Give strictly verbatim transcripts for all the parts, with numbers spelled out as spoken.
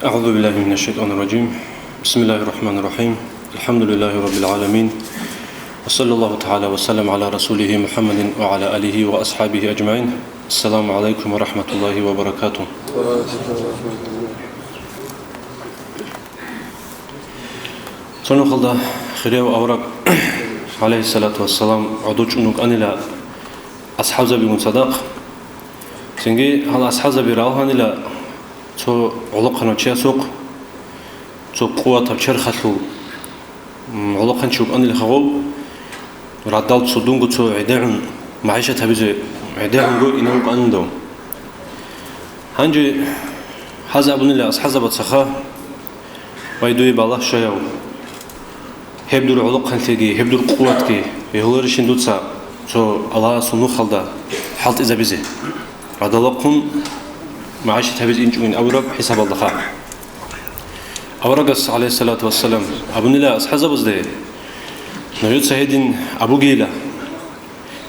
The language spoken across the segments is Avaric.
أعوذ بالله من الشيطان الرجيم. بسم الله الرحمن الرحيم. الحمد لله رب العالمين. وصلى الله تعالى وسلم على رسوله محمد وعلى آله وأصحابه أجمعين. السلام عليكم ورحمة الله وبركاته. Цо нухалда хирияв авараг, гӀалайгьиссалату вассалам, гӀодов чӀун вукӀанила асхӀабзабигун цадахъ. Цинги гьал асхӀабзаби ралгьанила цо гӀолохъанав чиясухъ, цо къуватаб черхалъул, м, гӀолохъанчи вукӀанила хагъов, радал цо дунго цо гӀедегӀун, магӀишат гьабизе гӀедегӀунго инев вукӀанин дов. Гьанже гьаз абунила асхӀабзабацаха: «Вай, дуе балагь щваяв! Гьеб дур гӀолохъанлъиги, гьеб дур къуватги бегьуларищин дуца цо Аллагьасул нухалда хӀалтӀизабизе, радал вахъун магӀишат гьабизе инчӀогин», абураб хӀисабалдаха. Аварагас, гӀалайгьиссалату вассалам, абунила асхӀабзабазда: «Нужеца гьедин абугейила.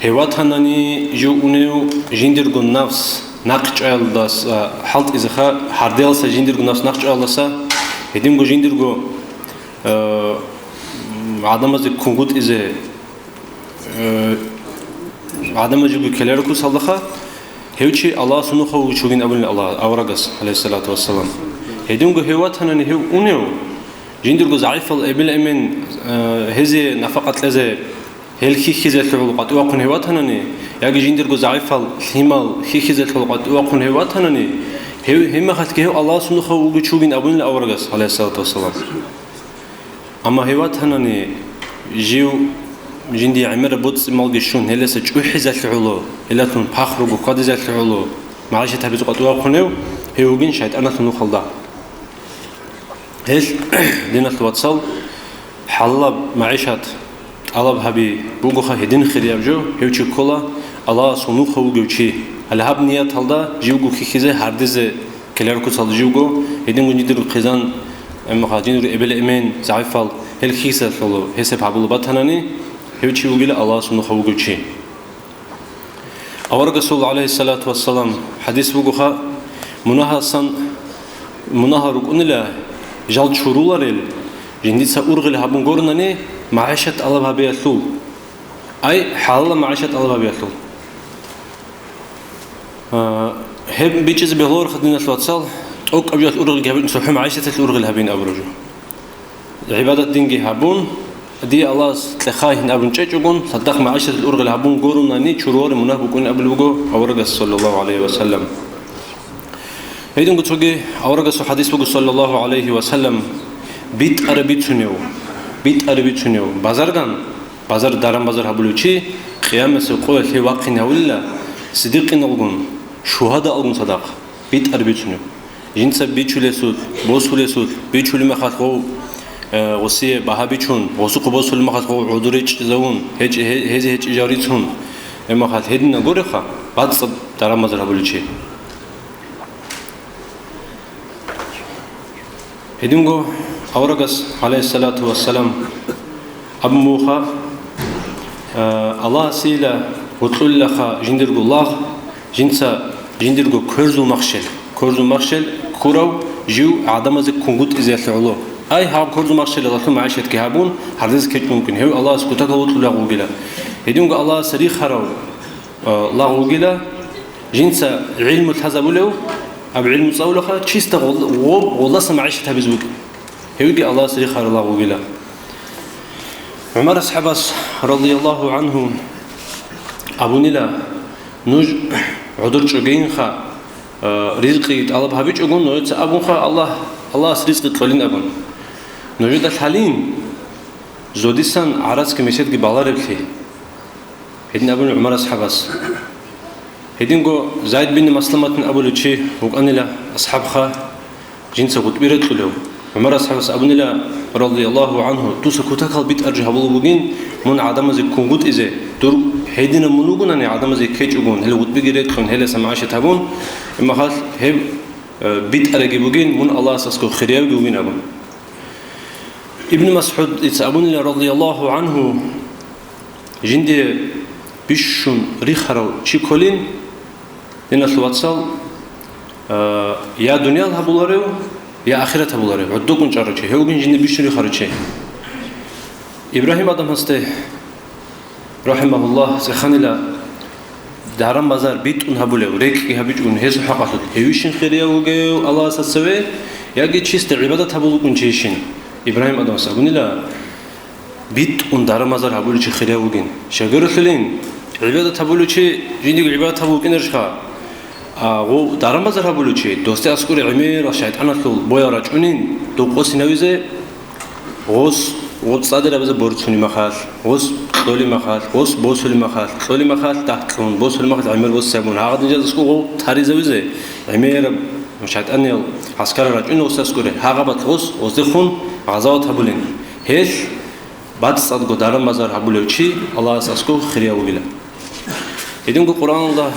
Гьев ватанани жив унев жиндирго нафс нахъчӀваялдаса хӀалтӀизеха, гьардеялдаса жиндирго нафс нахъчӀваялдаса, гьединго жиндирго, э, гӀадамазде кунгутӀизе, э, гӀадамаз живго ккелариккусалдаха, гьев чи Аллагьасул нухав вугев чи вугин», абулин Аллагь, аварагас, гӀалайгьиссалату вассалам. «Гьединго гьев ватанани гьев унев, жиндирго загӀипал эбел-эмен, э, гьезие нафакъа кьезе, гьел хьихьизелъул къватӀивахъун гьев ватанани, яги жиндирго загӀипал лъимал хьихьизелъул къватӀивахъун гьев ватанани, гьев, гьебмехалъги гьев Аллагьасул нухав вугев чи вугин», абунила аварагас, гӀалайгьиссалату вассалам. Амма гьев ватанани, жив жиндие гӀемераб боцӀи-малги щун, гьелдаса чӀухӀизелъул гӀоло, гьелдалъун пахруго хьвадизелъул гӀоло, магӀишат гьабизе къватӀивахъунев, гьев вугин шайтӀаналъул нухалда. Гьелъ, диналъул вацал, хӀалалаб магӀишат тӀалаб гьаби бугоха гьедин хирияб жо, гьев чи ккола Аллагьасул нухав вугев чи. Гьале гьаб нияталда живго хьихьизе, гьардезе ккелариккусалда живго, гьединго жиндирго хъизан, амма жиндирго эбел-эмен, загӀипал, гьел хьихьизелъул гӀоло гьесие гьабулеб батанани, гьев чи вугила Аллагьасул нухав вугев чи. Аварагасул, гӀалайгьиссалату вассалам, хӀадис бугоха: «Мунагьасан, мунагьал рукӀунила жал чуруларел, жиндица ургъел гьабун гурони магӀишат тӀалаб гьабиялъул». Ай, хӀалалаб магӀишат тӀалаб гьабиялъул. А, гьеб бичӀчӀизе бегьуларо, диналъул вацал, тӀокӀаб жоялъ ургъел гьабин, цохӀо магӀишаталъе ургъел гьабин абураб жо. ГӀибадат динги гьабун, дие Аллагьас кьеха гьин абун чӀечӀогун, цадахъ магӀишаталъе ургъел гьабун гурони чуруларел мунагь букӀунин абулеб буго аварагас, саллаллагьу гӀалайгьи ва саллам. Гьединго цоги аварагасул хӀадис буго, саллаллагьу гӀалайгьи ва саллам, битӀараб бицунев, битӀараб бицунев базарган, базар, даран-базар гьабулев чи, Къиямасеб къоялъ гьев вахъине гьавулила сиддикъиналгун, шугьадаалгун цадахъ, битӀараб бицунев. Жинца бичулесулъ, босулесулъ, бичулеб мехалъ гъов, э, гъосие багьа бичун, гъосухъе босулеб мехалъ гъов гӀодор речӀчӀизавун, гьечӀ-, гье-, гьезе гьечӀеб жал рицун, гьеб мехалъ гьединаб гуреха, бацӀцӀад даран-базар гьабулев чи. Гьединго аварагас, гӀалайгьиссалату вассалам, абун бугоха, э, Аллагьасейила гьоркьулелаха жиндирго лагъ, жинца жиндирго кверзул махщел, кверзул махщел ккурав жив гӀадамазе кунгутӀизеялъе гӀоло. Ай, гьаб кверзул махщелалъул магӀишатги гьабун, гьардезе ккечӀ мумкин, гьев Аллагьас кутакал гьоркьулев лагъ вугила. Гьединго Аллагьасе рихарав, э, лагъ вугила, жинца гӀилму лъазабулев, аб гӀилму цӀалулаха, чиста гъол-, гъоб-, гъолдаса магӀишат гьабизе букӀин. Гьевги Аллагьас рихарал лагъ вугила. ГӀумар асхӀабас, радияллагьу гӀангьу, абунила: «Нуж гӀодор чӀогейинха, э, ризкъи тӀалаб гьабичӀогун, нужеца абунха, Аллагь, Аллагьас ризкъи кьолин абун. Нужеда лъалин, зодисан гӀарацги меседги балареблъи». Гьедин абуни ГӀумар асхӀабас. Гьединго Зайд бин Масламатин абулев чи вукӀанила асхӀабха, жинца гъутӀби рекьулев. ГӀумар асхӀабас абунила, радияллагьу гӀангьу: «Дуца кутакал битӀараб жо гьабулеб бугин, мун гӀадамазе кунгутӀизе, дур гьединаб мун вугонани гӀадамазе ккечӀогун, гьел гъутӀбиги рекьун, гьелдаса магӀишат гьабун, гьеб мехалъ гьеб, э, битӀарабги бугин, мун Аллагьасдасаго хириявги вугин», абун. Ибн МасгӀудица абунила, радияллагьу гӀангьу: «Жиндие бищун рихарав чи кколин, диналъул вацал, А, я дуниял гьабуларев, я ахират гьабуларев, гӀодобкӀун чӀарав чи, гьев вугин жинда бищун рихарав чи. Ибрагьим Адамасде, рахӀимагьуллагь, цӀеханила даран-базар битӀун гьабулев, рекӀкӀги гьабичӀун гьесул хӀакъалъулъ, гьевищин хирияв вугев Аллагьасда цеве, яги чисто гӀибадат гьабулев вукӀун чийищин? Ибрагьим Адамас абунила, битӀун даран-базар гьабулев чи хирияв вугин. Щай гурелъулин, гӀибадат гьабулев чи жиндиего гӀибадат гьабулев вукӀинарищха? А гъов даран-базар гьабулев чи, досде аскӀоре гӀемерал шайтӀаналъул боял рачӀунин, дов къосинавизе, гъос, гъос цӀадирабизе борцунеб мехалъ, гъос кьолеб мехалъ, гъос босулеб мехалъ, кьолеб мехалъ дагь кьун, босулеб мехалъ гӀемер босизе абун, гьагъадин жинца аскӀов гъов таризе визе, гӀемераб шайтӀаниял гӀаскарал рачӀунин гъосда аскӀоре, гьагъаб бакӀ гъос, гъоздехун гъазават гьабулин. Гьелъ бацӀцӀадго даран-базар гьабулев чи Аллагьасда аскӀов хирияв вугила. Гьединго Къуръаналда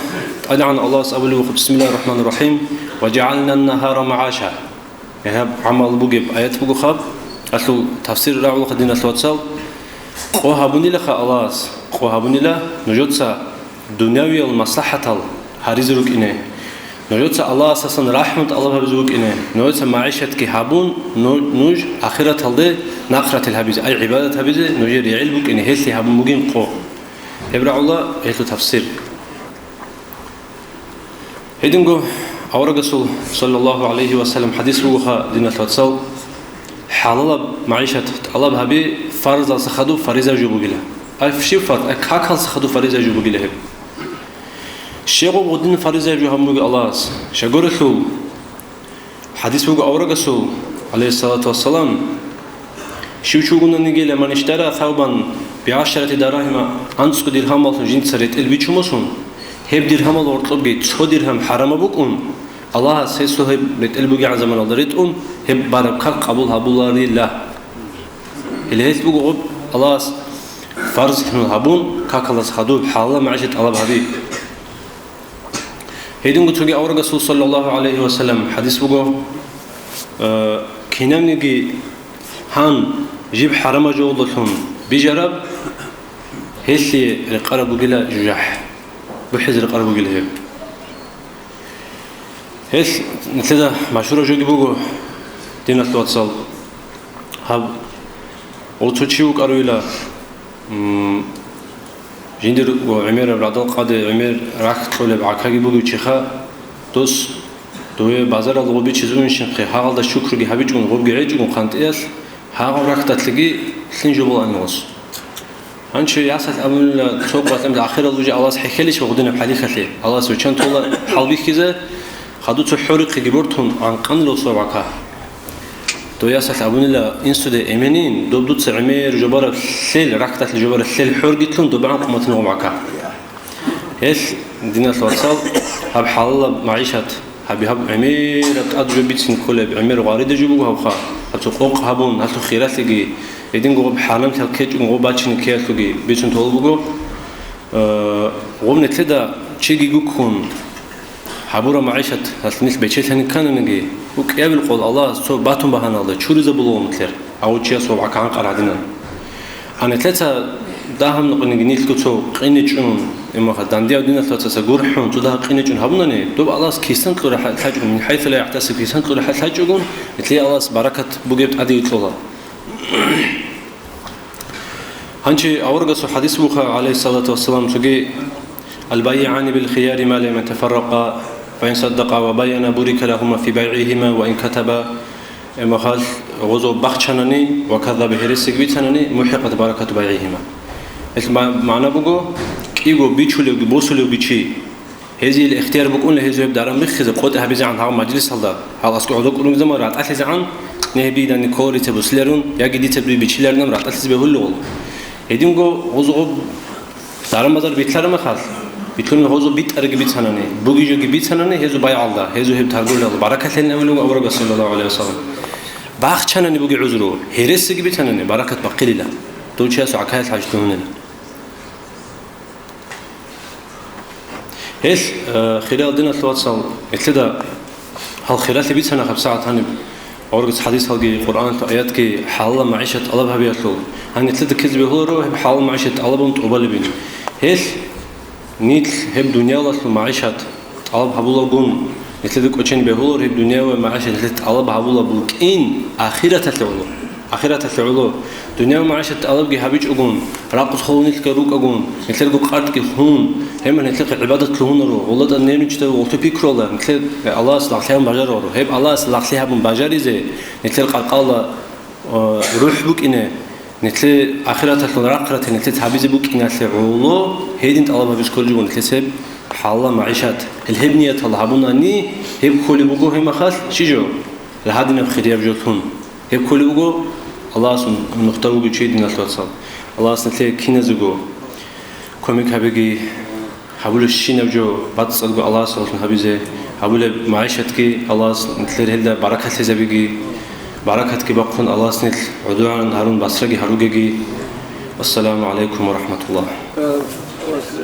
тӀадегӀан Аллагьас абулеб буго: «Бисмиллагьир рахӀманир рахӀим. Ва жагӀалнан-нагьара магӀаша». Гьаб гӀамал бугеб аят буго хаб, алъул тафсир рагӀулаха, диналъ вацал. Къо гьабунилаха Аллагьас, къо гьабунила нужеца дунявиял маслахӀатал гьаризе рукӀине. Нужеца Аллагьасдасан рахӀмат тӀалаб гьабизе вукӀине. Нужеца магӀишатги гьабун, ну-, нуж ахираталде нахъратил гьабизе, ай гӀибадат гьабизе нужер регӀил букӀине, гьелъие гьабун бугин къо. Гьеб рагӀула гьелъул тафсир. Гьединго аварагасул, саллаллагьу гӀалайгьи ва саллам, хӀадис бугоха, диналъ вацал: «ХӀалалаб магӀишат тӀалаб гьаби фарзалса хадуб фариза жо бугила». Ай щиб фарз? Ай какалса хадуб фариза жо бугила гьеб. Щегъуб гъудин фариза жо гьабун буго Аллагьас. Щай гурелъул, хӀадис буго аварагасул, гӀалайгьиссалату вассалам: «Щив чи вугониги, ман иштара савбан бигӀашарати дарагьима, анцӀго диргьамалъун жинца ретӀел бичун босун, гьеб диргьамал гьоркьобги цо диргьам хӀарамаб букӀун, Аллагьас гьесул гьеб ретӀел бугегӀан заманалда ретӀун, гьеб бараб как къабул гьабуларила». Гьеле гьелъ буго гъоб Аллагьас фарзлъун гьабун, какалас хадуб хӀалалаб магӀишат тӀалаб гьаби. Гьединго цоги аварагасул, саллаллагьу гӀалайгьи ва саллам, хӀадис буго: «Э, кинабниги гьан жиб хӀарамаб жолдалъун бижараб, гьелъие рекъараб бугила жужахӀ, бухӀизе рекъараб бугила гьеб». Гьелъ нилъеда машгьураб жоги буго, диналъ вацал. Гьаб, гъо цо чи вукӀаруила, м, жиндир гӀемераб радал къаде гӀемер рахь кьолеб гӀакаги бугев чиха, дос, дове базаралда гъо бичизе унищинхъе, гьагъалда щукруги гьабичӀун, гъобги гӀечӀогун хъантӀиялъ, гьагъав рахьдалъеги лъин жо болаан гъос. Гьанчо ясалъ абунила цо къватӀимда ахирал уже Аллагьас хӀехьелищ ва гъудинаб хӀалихьалъе, Аллагьас виччан тола хӀалбихьизе, хадуца хӀорихъеги бортун гӀанкъанила цо вака. Дов ясалъ абунила инсуде: «Эменин, доб дуца гӀемер жубараб лъел, рахьдалъ жубараб лъел хӀоргилъун доб гӀанкъ уматинагъ вака». Гьелъ, диналъ вацал, гьаб хӀалалаб магӀишат, гьаби гьаб гӀемераб тӀад жо бицин кколеб, гӀемер гъварида жо буго гьабха, гьаб цо къокъ гьабун, гьалъул хиралъиги, гьединго гъоб хӀарамлъал ккечӀун гъоб бачине ккеялъуги бицун толеб буго. Э, гъоб нилъеда чиги гуккун, гьабураб магӀишат гьалъ нилъ бечелъани ккананиги, кӀиабил къо Аллагьас цо батун багьаналда чуризабулев нилъер, гьав чиясул гӀакагӀан къаргьадинан. А нилъеца дагьаб нукъниги нилъго цо къиничӀун, имаха дандияв диналъ вацаса гурхӀун, цо дагьаб къиничӀун гьабунани, доб Аллагьас кисан кьурахӀа лъачӀун, мин хӀайсу ла яхӀтасиб, кисан кьурахӀа лъачӀугун, нилъее Аллагьас баракат бугеб тӀаде кьола. Гьанчи аварагасул хӀадис буха, гӀалайгьиссалату вассалам, цоги: «АлбайигӀани бил хияри ма лам ятафарракъа, фа ин саддакъа ва баяна бурика лагьума фи байгӀигьима ва ин катаба», э, махал гъозо бахчанани ва казаба гьересиги бицанани, мухӀикъат баракату байгӀигьима. Гьелъ ма-, магӀна буго, кӀиго бичулевги босулевги чи, гьезие ихтияр букӀуна гьезие гьеб даран биххизе, къотӀи гьабизегӀан гьав мажлисалда, гьал аскӀор гӀодор кӀурунги заман ратӀалъизегӀан, гьеб дидани кколарица бусиларун, яги дица дуе бичиларинан ратӀалъизе бегьулел гъол. Гьединго гъозу гъоб даран-базар битлъараб мехалъ, битлъунел гъозу битӀараги бицанани, буги жоги бицанани, гьезу байгӀалда, гьезу гьеб таргулалда баракат лъелин абулеб аварагас, саллаллагьу гӀалайгьи ва саллам. Бахчанани буги гӀузру, гьересиги бицанани, баракат бахъилила, дов чиясул гӀакаялъ хӀажат лугьунила. Гьелъ, э, хириял диналъ вацал, гьелъида гьал хиралъи бицана гьабсагӀат гьаниб, гӀоргиц хӀадисалги, Къуръаналъул аятги хӀалалаб магӀишат тӀалаб гьабиялъул. Гьаниб гьелъида ккезе бегьуларо гьеб хӀалалаб магӀишат тӀалабун тӀубалебин. Гьелъ нилъ гьеб дуниялалъул магӀишат тӀалаб гьабулагун, Нилъеда кӀочен бегьулар гьеб дуниял ва магӀишат нилъеца тӀалаб гьабула букӀин ахираталъе гӀоло. Ахираталъе гӀоло. Дуниял магӀишат тӀалабги гьабичӀогун, ракъус хъулунилъги рукӀагун, нилъерго къартӀги хун, гьебмехалъ нилъехъе гӀибадат лъугьунаро, гъолатӀа нервничӀдав гъолъу пикрула, нилъер Аллагьас лагълъи гьабун бажараро. Гьеб Аллагьас лагълъи гьабун бажаризе, нилъер къаркъала рухӀ букӀине, нилъе ахираталъул рахъ-рахъин нилъеца гьабизе букӀиналъе гӀоло, гьедин тӀалаб гьабизе кколеб буго нилъеца гьеб хӀалла магӀишат. Гьел гьеб нияталда гьабунани, гьеб кколеб буго гьеб мехалъ, щи жо? Гьадинаб хирияб жолъун. Гьеб кколеб буго Аллагьасул нухда вугев чи, диналъул вацал. Аллагьас нилъее киназего кумек гьабеги, гьабулебщинаб жо бацӀцӀадго Аллагьасулъун гьабизе, гьабулеб магӀишатги Аллагьас нилъер гьелда баракатлъизабиги, баракатги бахъун Аллагьас нилъ гӀодоран гьарун басраги гьаругеги. Ассаламу гӀалайкум ва рахӀматуллагь.